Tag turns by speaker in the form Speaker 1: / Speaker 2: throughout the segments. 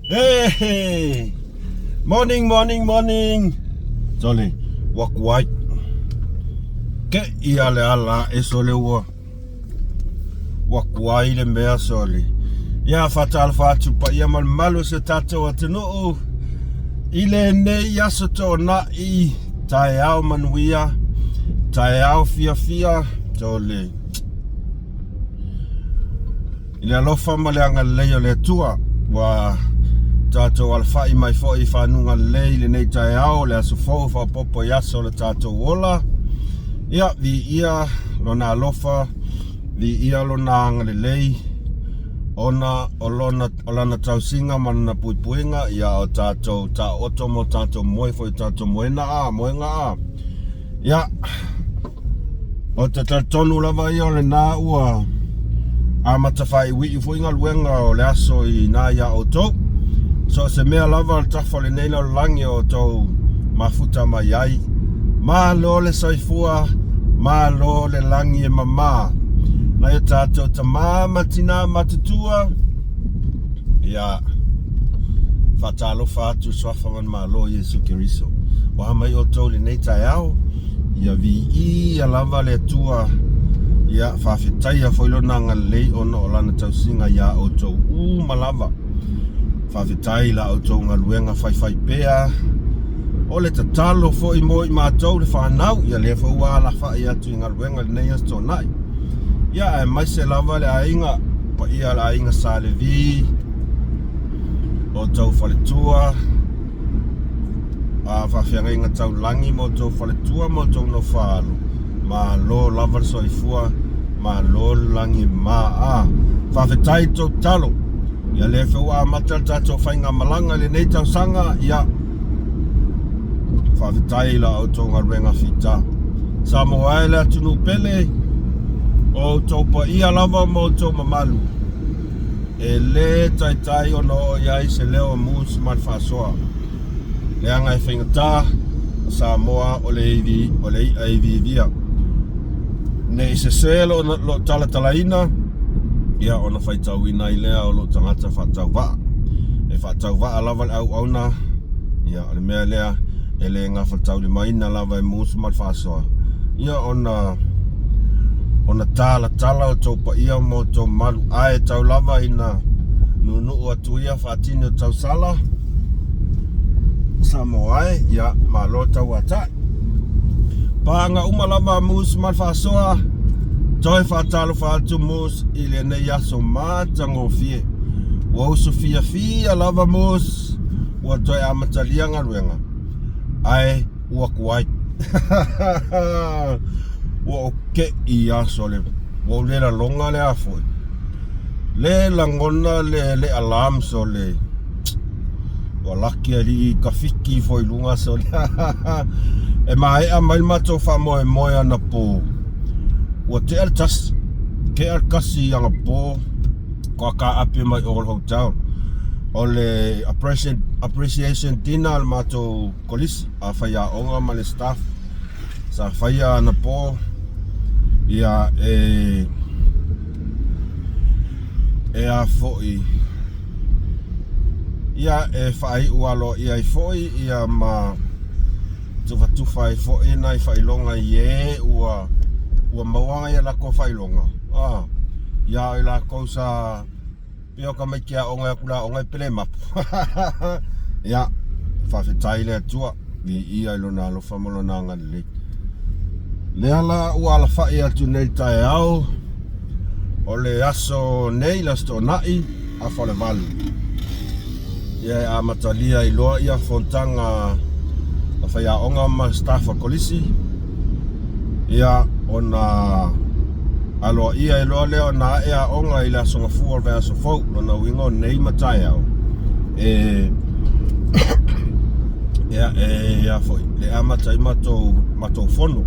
Speaker 1: Hey! Morning, morning, morning. Sole, ua kuai. Ke ia le ala e sole ua. Ua kuai le mea sole. Ia whatalofa atu pa ia malumalu se tātou atunuu. I lenei aso toonai, taeao manuia, taeao fiafia, sole. I le alofa ma le agalelei o le Atua, ua tatou alafai mai foi i fanuga lelei i lenei taeao, le aso fou faaopoopo i aso o le tatou ola. Ia, viia Lona alofa, viia Lona agalelei, ona o lona o lana tausiga ma lana puipuiga, ia o tatou taooto ma o tatou moe foi o tatou moena a, moega a. Ia, o te talitonu lava ia o lena ua amata faaiuiu foi galuega o le aso i ina iā outou. So o se mea lava le tafa o lenei lalolagi o outou mafuta mai ai. Malo le soifua, malo le lagi e mamā. Nai o tatou tamā ma tinā matutua, Ia, faatalofa atu i Suafa ma le Malo o Iesu Keriso. Ua mai outou i lenei taeao, ia viia lava le Atua, ia faafetaia foi Lona agalelei ona o Lana tausiga iā outou uma lava. Faafetai i la outou galuega faifaipea. O le tatalo foi mo i matou le fanau, ia lea foi ua alafai atu i galuega i lenei Aso Toonai. Ia aemaise lava le aiga paia o le aiga Sa Levi, o outou faletua, a faafeagaiga taulagi ma outou faletua ma outou nofoaalo, malo lava le soifua, malo le lagi ma a. Faafetai i tou tatalo. Ia lea foi ua amata le tatou faigamalaga i lenei tausaga, ia faafetai i la outou galuega fita. Samoa e le atunuu pele, o outou paia lava ma outou mamalu, e lē taitai ona oo i ai se leo o Moose ma le faasoa, leaga e faigata o Samoa o le ivi, o le i'a iviivia. Ne i sesē lo'u talatalaina, ia ona faitauina ai lea o lo'u tagata faatauvaa. E faatauvaa lava le auauna, ia o le mea lea e le gafataulimaina lava e musu ma le faasoa, ia ona ona talatala outou paia ma outou mamalu, ae tau lava ina nuunuu atu ia faatini o tausala Samoa e, ia malo tauatai. Paaga uma lava a Moose ma le faasoa, toe faatalofa atu Moose i lenei aso matagofie. Ua usu fiafia lava Moose, ua toe amatalia galuega, ae ua kuai. Ua ou te'i aso le, ua ou le lagona le a foi, le lagona le, le alarm sole. Ua laki alii tafiti ifo i luga sole. E maea mai le matou faamoemoe anapo, ua tea le tasi, tea le tasi anapo faatoa taape mai o le hotel. O le appreciation dinner a le matou kolisi a faiaoga ma le staff sa faia anapo ia e e a foi ia e faaiu aloaia ai foi ia ma tufatufa ai foi nai faailoga i e ua ua maua nai a latou faailoga a ia o i latou sa pei o tamaiti aoga e o atu i le aoga e pele mapu ia faafetai i le Atua viia i lona alofa ma lona agalelei lea la ua alafai atu nei i le taeao o le aso nei le Aso Toonai afa o le 8. Ia e amatalia ai loa ia fonotaga a faiaoga ma staff a kolisi. Ia ona aloaia ai loa lea ona ae aoga i le aso Gafua o le vaiaso fou. Lona uiga o nei ma taeao e ia e a foi le amata ai matou matou fono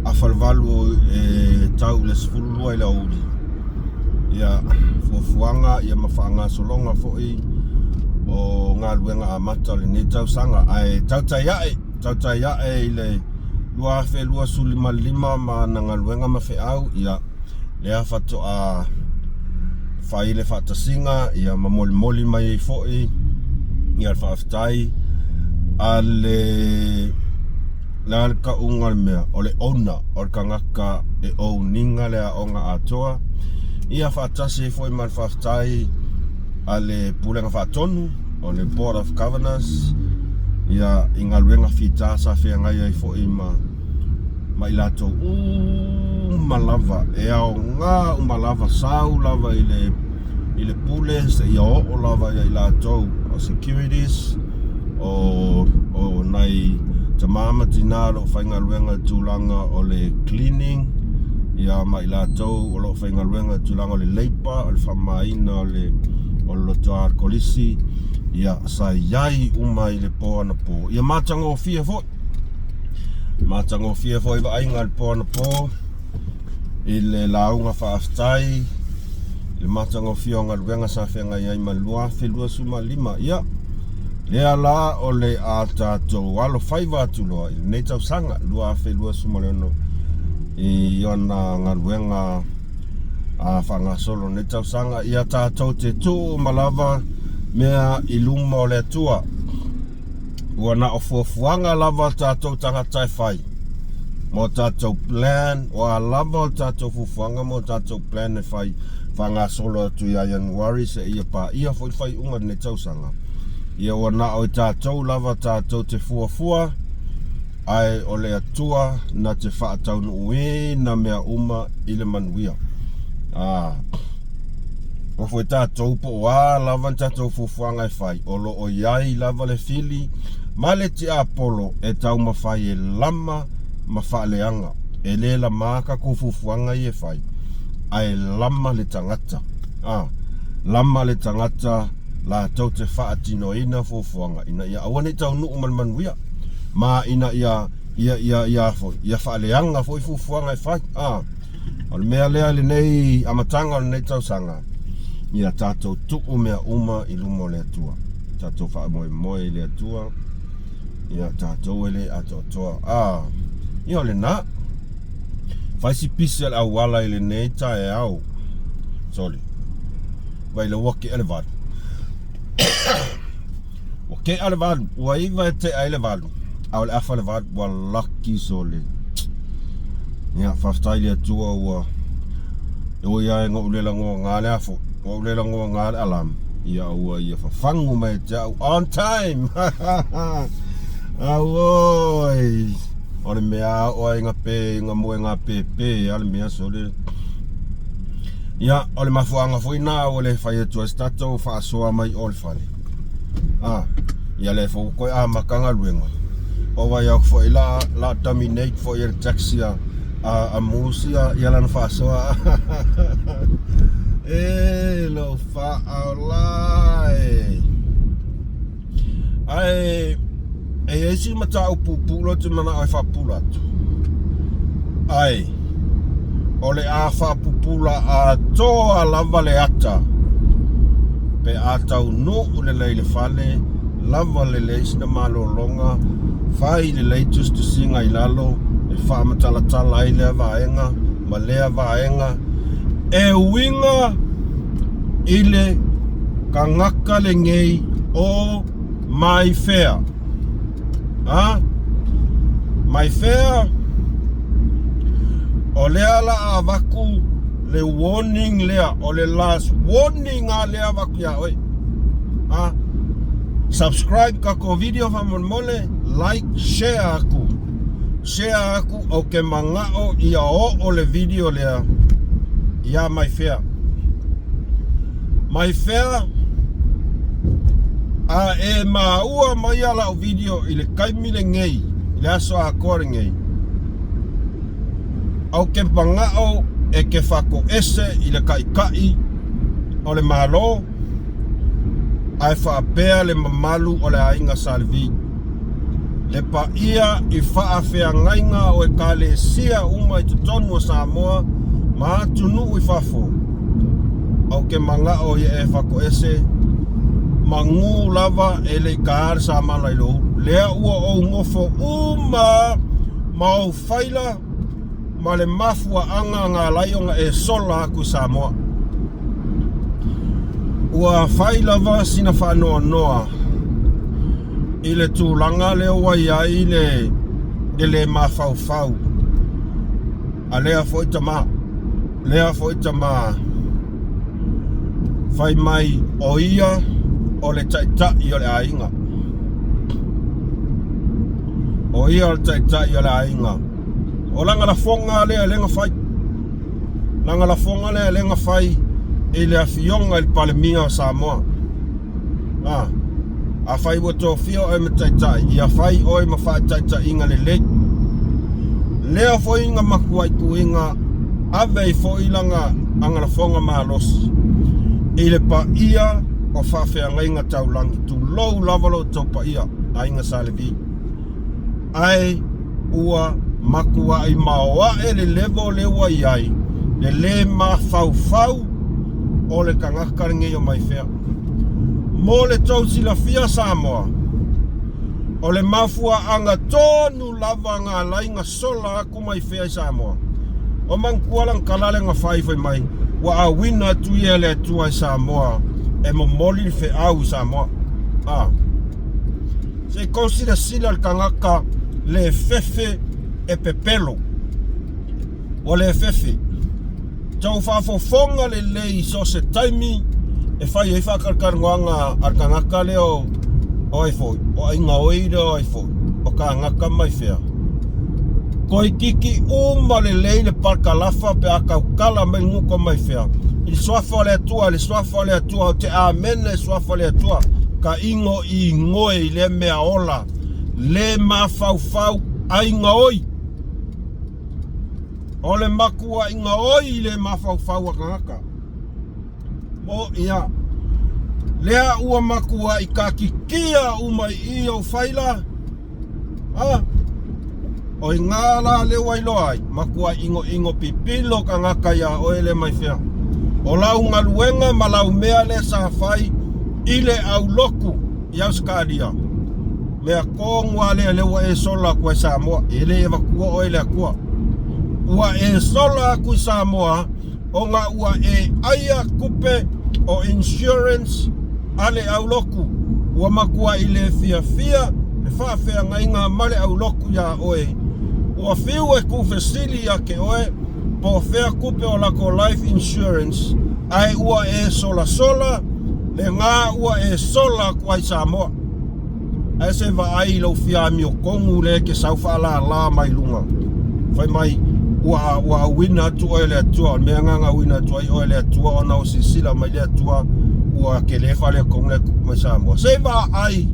Speaker 1: afa le 8 e tau i le 12 i le aoauli. Ia fuafuaga ia ma faagasologa foi o galuega amata o lenei tausaga ae tautai ae, tautai ae i le 2025 ma ana galuega ma feau ia lea faatoa Fai le faatasiga ia ma molimoli mai ai foi ia le faafetai a le le a le tauga o le mea o le owner o le tagata e own ina le aoga atoa ia faatasi ai foi ma le faafetai a le Pulega Faatonu o le Board of Governors ia i galuega fita sa feagai ai foi ma ma i latou uma lava e aoga uma lava sau lava i le i le pule seia oo lava ia i latou o securities o o nai tama ma tina o lo o faigaluega i le tulaga o le cleaning ia ma i latou o lo o faigaluega i le tulaga o le labour o le faamamaina o le o le lotoa o le kolisi ia sa i ai uma i le po anapo ia matagofie foi Matagofie foi vaaiga i le po anapo i le lauga faafetai i le matagofie o galuega sa feagai ai ma le 2025. Ia, lea la o le a tatou alofaiva atu loa i lenei tausaga 2026 i ona galuega a faagasolo lenei tausaga. Ia tatou te tuu uma lava mea i luma o le Atua. Ua na o fuafuaga lava a tatou tagata e fai mo tatou plan, o a lava o tatou fuafuaga mo tatou plan e fai faagasolo atu ia Ianuari seia paia foi le faaiuga o lenei tausaga. Ia ua na o i tatou lava tatou te fuafua, ae o le Atua na te faataunuuina mea uma i le manuia. Ah. Ua foi tatou po o a lava ni tatou fuafuaga e fai, o lo o i ai lava le fili ma le tiapolo e taumafai e lama ma faaleaga. E le lama tatou fuafuaga ia e fai, ae lama le tagata. A, lama le tagata latou te faatinoina fuafuaga ina ia aua ne i taunuu ma le manuia, ma ina ia ia ia ia foi, ia faaleaga foi fuafuaga e fai. A. O le mea lea i lenei amataga o lenei tausaga, ia tatou tuu mea uma i luma o le Atua. Tatou faamoemoe i le Atua, ia tatou e le atoatoa. A, ia o lena. Fai si pisi a le auala i lenei taeao. Sorry. Vai la ua kea le valu. Ua kea le valu, ua iva e tea ai le valu, a o le afa le valu, ua laki sole. Ia, faafetai i le Atua ua e ui lava ina ou le lagoaga le afo, ua ou le lagoaga le alarm, ia ua ia fafagu mai ia te au on time. Auoi, o le mea a oo ai ina pe, ina moega pepe lava le mea sole. Ia, o le mafuaaga foi na ua le fai atu ai se tatou faasoa mai o le fale. A, ia lea foi ua toe amata galuega. O vai atu foi la, la terminate foi e le taxi a, a, a Moose ia, ia lana faasoa. e lou faaola e. Ae e i ai si mataupu puupuu lea ou te manao e faapupula atu. Ae o le a faapupula atoa lava le ata pe a taunuu lelei i le fale, lava lelei sina malologa, fai lelei tusitusiga i lalo e faamatalatala ai lea vaega ma lea vaega e uiga i le tagata lenei o mai fea? Ha? Mai fea? O lea la a avatu le warning lea, o le last warning a lea avatu ia oe. Ha? Subscribe tatou video faamolemole, like, share atu. Share atu ou te manao ia oo le video lea ia mai fea. Mai fea a e maua mai a lau video i le taimi lenei, i le aso atoa lenei. Ou te manao e te faatoese i le taitai o le Malo ae faapea le mamalu o le aiga Sa Levi. Le paia i faafeagaiga o Ekalesia uma i totonu o Samoa ma atunuu i fafo, ou te manao ia e fatoese magū lava e le i taā le samala i lou ulu. Lea ua ou nofo uma ma ou faila ma le mafuaaga na ala ai ona e sola atu i Samoa. Ua fai lava sina faanoanoa i le tulaga lea ua i ai le le mafaufau a lea foi tama, lea foi tama fai mai o ia o le taitai o le aiga. O ia o le taitai o le aiga. O lana lafoga lea lea na fai. Lana lafoga lea lea na fai i le afioga i le Palemia o Samoa. A, afai ua tofia oe ma taitai, ia fai oe ma faataitaiga lelei. Lea foi na matuai tuuina ave ai foi lana agalafoga malosi i le paia o faafeagaiga taulagi, tulou lava lo outou paia, Aiga Sa Levi. Ae ua matuai maoae le level lea ua i ai le lē mafaufau o le tagata lenei o Maifea. Mo le tou silafia Samoa, o le mafuaaga tonu lava na ala ai na sola atu Maifea i Samoa, o manatua lana tala lea na fai fai mai ua auina atu ia e le Atua i Samoa e momoli le feau i Samoa. A. Se i tou silasila le tagata le fefe e pepelo. Ua le fefe. Tou faafofoga lelei i so o se taimi e fai ai faatalatalanoaga a le tagata lea o o ai foi, o aiga oi lea o ai foi, o kānaka mai fea. Toeitiiti uma lelei le palkalafa pe a tautala mai le gutu o Maifea i le suafa o le Atua, le suafa o le Atua, ou te amene le suafa o le Atua, ka igo igoe i lea mea ola, le mafaufau aiga oi. O le matuaiga oi i le mafaufau a tagata. O ia, lea ua matuai katitia uma i i ou faila, A, o iga la lea ua iloa ai, matuai ʻinoʻino pipilo tagata iā oe lea mai fea. O lau galuega ma lau mea lea sa fai i le aulotu i Ausetalia, mea tonu lava lea lea ua e sola atu ai i Samoa, e le avatua oe e le Atua. Ua e sola atu i Samoa ona ua e aia tupe o insurance a le aulotu, ua matuai le fiafia le faafeagaiga ma le aulotu iā oe. Ua fiu e tuufesili ia te oe po o fea tupe o lako life insurance ae ua e solasola lena ua e sola atu ai Samoa. Ae se vaai i lou fia amiotonu lea e te sau faalala mai luga. Fai mai, ua, ua auina atu oe e le Atua. O le mea lena na auina atu ai oe e le Atua ona ua silasila mai le Atua ua tele faaletonu le tupu mai Samoa. Se vaai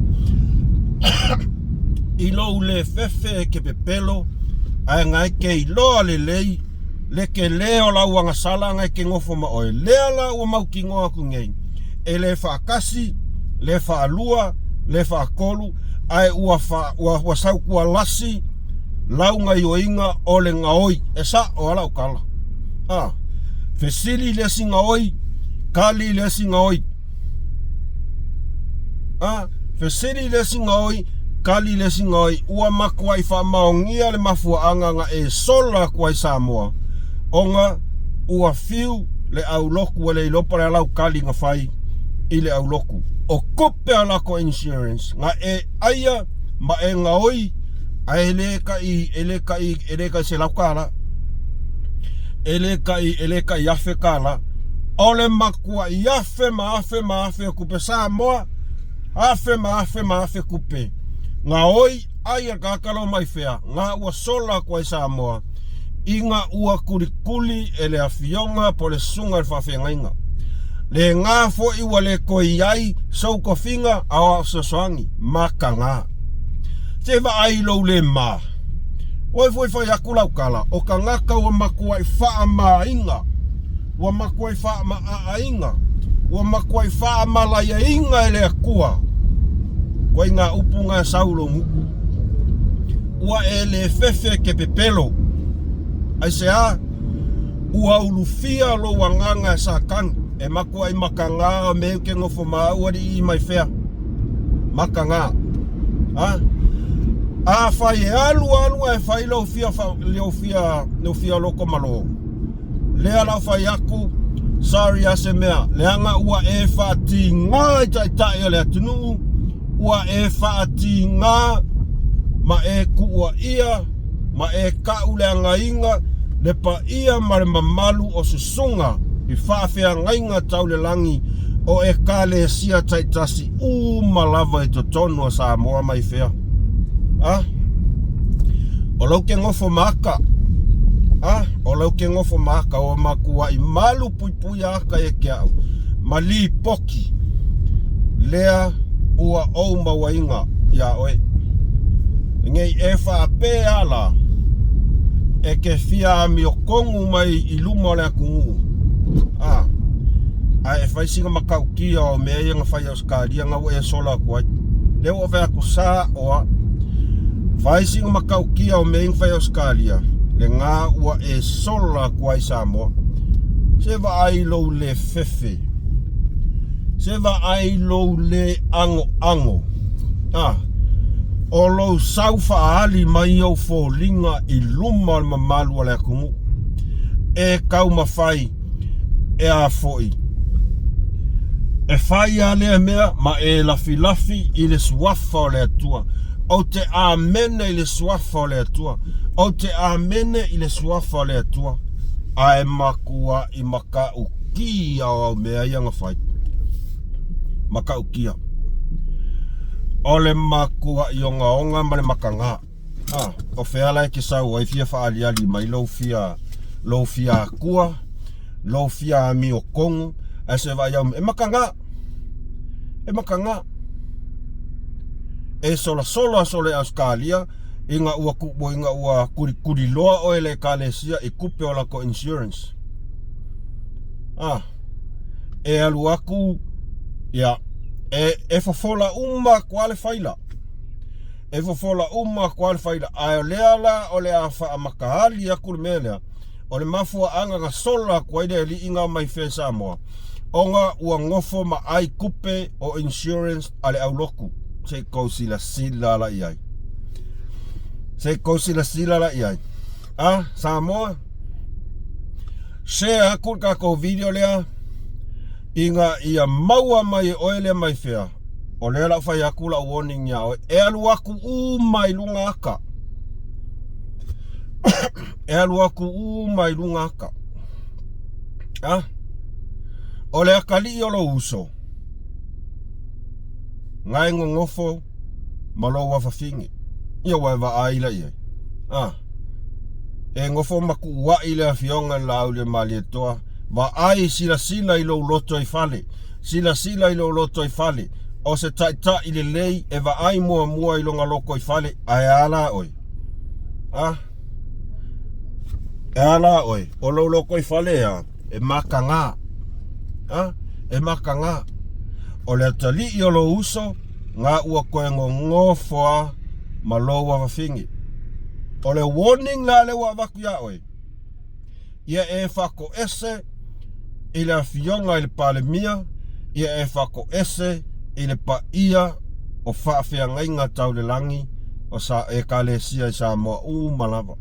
Speaker 1: i lou le fefe e ke pepelo ae na e ke iloa lelei le tele o lau agasala na e ke nofo ma oe. Lea la ua mautinoa atu nei, e le faatasi, le faalua, le faatolu, ae ua, fa, ua, ua sautualasi lau gaioiga o le gaoi. E sa'o a lau tala. A, fesili le isi gaoi, kali le isi gaoi. A, fesili le isi gaoi, kali le isi gaoi. Ua matuai faamaonia le mafuaaga na e sola atu ai Samoa, ona ua fiu le aulotu ua le iloa po o le a lau kali na fai i le aulotu. O tupe a lako insurance na e aia ma e gaoi ae le tai e le tai e le tai $100. E le tai e le tai $1,000. O le matuai afe ma afe ma afe o tupe Samoa, afe ma afe ma afe tupe. Gaoi ai a tagata lo mai fea, na ua sola atu ai Samoa ina ua kulikuli e le afioga po o le susuga i le faafeagaiga. Lena foi ua le toe i ai sou tofiga aoao fesoasoani, mataga. Se vaai i lou le ma. Oi foi fai atu lau tala, o tagata ua matuai faamaina, ua matuai faamaaaina, ua matuai faamalaiaina e le Atua. Koe ngā upu ngā sau lou gutu. Ua e le fefe ke pepelo. Aisea? Ua ulufia lou agaga e Satani, e matuai mataga o mea ke nofo ma au alii mai fea. Mataga. A? Afai e alu alu ae fai lou fia, lou fia, lou fia loto malo. Lea la fai atu, Sorry a se mea, leaga ua e faatiga i taitai o le atunuu, ua e faatiga ma e kuuaia ma e ka'uleagaina le paia ma le mamalu o susuga i faafeagaiga tau le lagi o Ekalesia taitasi uma lava i totonu o Samoa mai fea. A? O lou ke gofo ma aka. A? O lou ke gofo ma aka ua matua'i malu puipuia aka ia te a'u ma lipoti lea ua ou mauaina iā oe. Nei e faapea la e te fia amiotonu mai i luma o le atunuu, a, ae e fai sina matautia o mea ia na fai e Ausetalia na ua e sola atu ai. Lea ua fai atu saoa, fai sina matautia o mea ia na fai e Ausetalia, lena ua e sola atu ai Samoa. Se vaai lou le fefe. Se vaai lou le agoago. A, o lou sau faaali mai ou foliga i luma o le mamalu o le atunuu. E taumafai e a foi. E fai a lea mea ma e lafilafi i le suafa o le Atua. Ou te amene i le suafa o le Atua. Ou te amene i le suafa o le Atua. Ae matuai matautia o au mea ia na fai. Matautia. O le matuai ogaoga ma le mataga. A, o fea la e te sau ai fia faaaliali mai lou fia, lou fia akua, lou fia amiotonu, ae se vaai au, e mataga, e mataga. E solasolo aso le Ausetalia ina ua tuu ina ua kulikuliloa oe e le Ekalesia i tupe o latou insurance. A, e alu atu, ia, e, e fofola uma atu lava le faila. E fofola uma atu lava le faila. Ae o lea la o le a faamataali atu le mea lea, o le mafuaaga na sola atu ai le alii na mai fea i Samoa, ona ua nofo ma ai tupe o insurance a le aulotu. Se i tou silasila la i ai. Se i tou silasila la i ai. A, Samoa, share atu le tatou video lea, ina ia maua mai e oe lea mai fea. O lea la u fai atu lau warning iā oe, e alu atu uma i luga aka. E alu atu uma i luga aka. A? O le akalii o lou uso, na e nonofo ma lou afafine. Ia ua e vaai la i ai. A? E nofo ma kuua'i le afioga i le Laaulialemalietoa, vaai silasila i lou loto i fale. Silasila i lou lotoifale, o se taitai lelei e vaai muamua i lona lotoifale, ae a la oe? A? E a la oe? O lou lotoifale a, e mataga. A? E mataga. O le atalii o lou uso, na ua toe nonofo a ma lou afafine. O le warning la lea ua avatu iā oe, Ia e faatoese i le Afioga i le Palemia, ia e faatoese i le paia o faafeagaiga tau le lagi o sa Ekalesia i Samoa uma lava.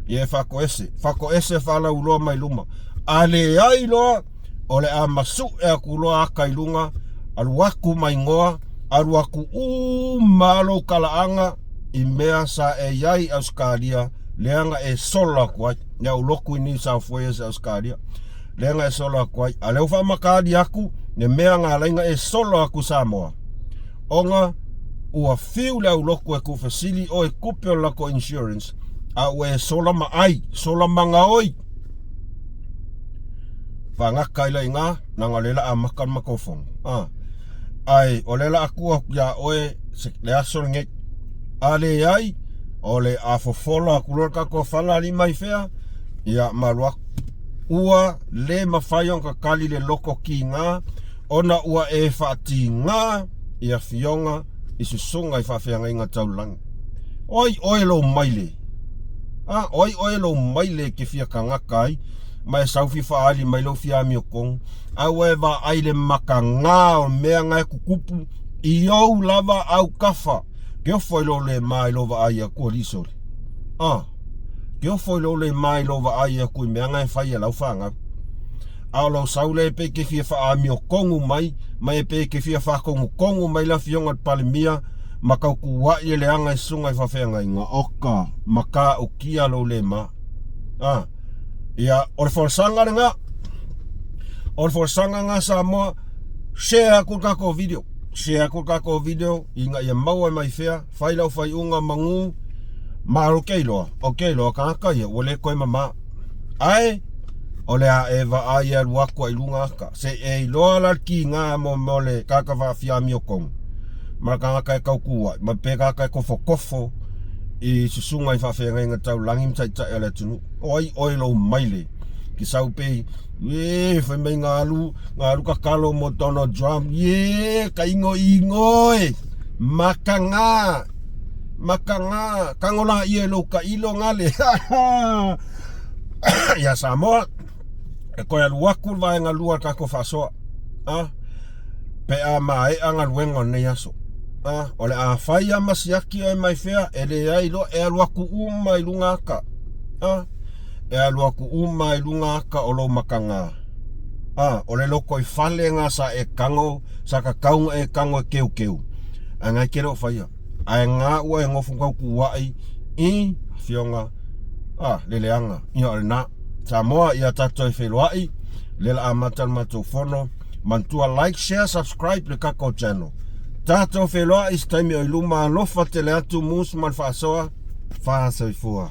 Speaker 1: Ia e faatoese, faatoese faalauiloa mai luma. A leai loa, o le a masu'e atu loa aka i luga, alu atu ma igoa, alu atu uma lou talaaga i mea sa e i ai i Ausetalia, leaga e sola atu ai. Ia ou lotu i New South Wales i Ausetalia, leaga e sola atu ai. A lea ua faamataali atu le mea na ala ai ona e sola atu i Samoa, ona ua fiu le aulotu e tuufesili oe tupe o le latou insurance, a ua e sola ma ai, sola ma gaoi. Faagata ai la i ina, leaga o lea o le a amata le matou fono. A, ae o lea o le a tuu atu iā oe le aso lenei. A leai, o le a fofola atu loa le tatou fala alii mai fea, ia ma alu atu. Ua le mafai ona tatali le loto kiga ona ua e faatiga i afioga i susuga i faafeagaiga tau lagi. O ai oe lou maile? A, o ai oe lou maile e te fia tagata ai ma e sau fia faaali mai lou fia amiotonu? A ua e vaai i le mataga o mea na e tutupu i ou lava autafa. Ke ofo i lou le ma i lou vaai atu alii sole. A, ke ofo i lou le ma i lou vaai atu i mea na e fai e lau fanau. A o lou sau lea e pei e te fia faaamiotogu mai, ma e pei e te fia faatogutogu mai le afioga i le Palemia ma tautua'i e leaga i susuga i faafeagaiga, oka, matautia lou le ma. A, ia, o le folasaga lena. O le folasaga lena Samoa, share atu le tatou video. Share atu le tatou video ina ia maua mai fea, fai lau faiuga manu, ma ou te iloa, ou te iloa tagata ia ua le toe mama. Ae o le a e vaai e alu atu ai i luga ata. Se i e iloa la le tiga mo mo le tagata faafia amiotonu ma le tagata e tautu ai, ma pe tagata e tofotofo i susuga i faafeagaiga taulagi ma taitai o le atunuu. O ai oe lou maile ke sau pei e fai mai na alu na alu tatalo mo Donald Trump ye ka ingo ingo e makaga makaga tago la ia lou tailo gale ia Samoa e toe alu atu le vaega lua le tatou faasoa a pe a maea galuega o lenei aso a o le a fai a ma siaki oe mai fea e leai loa e alu atu uma i luga ata a e alu atu uma i luga ata o lou makaga a o le lotoifale na sa e tago sa tatau ona e tago e keukeu ae na e te le o faia ae na ua e nofo tautua'i i afioga a le leaga ia o lena Samoa ia tatou e feiloai lea la amata le matou fono manatua like share subscribe le tatou channel tatou feiloai se taimi o i luma alofa tele atu mus ma le faasoa fa soifua.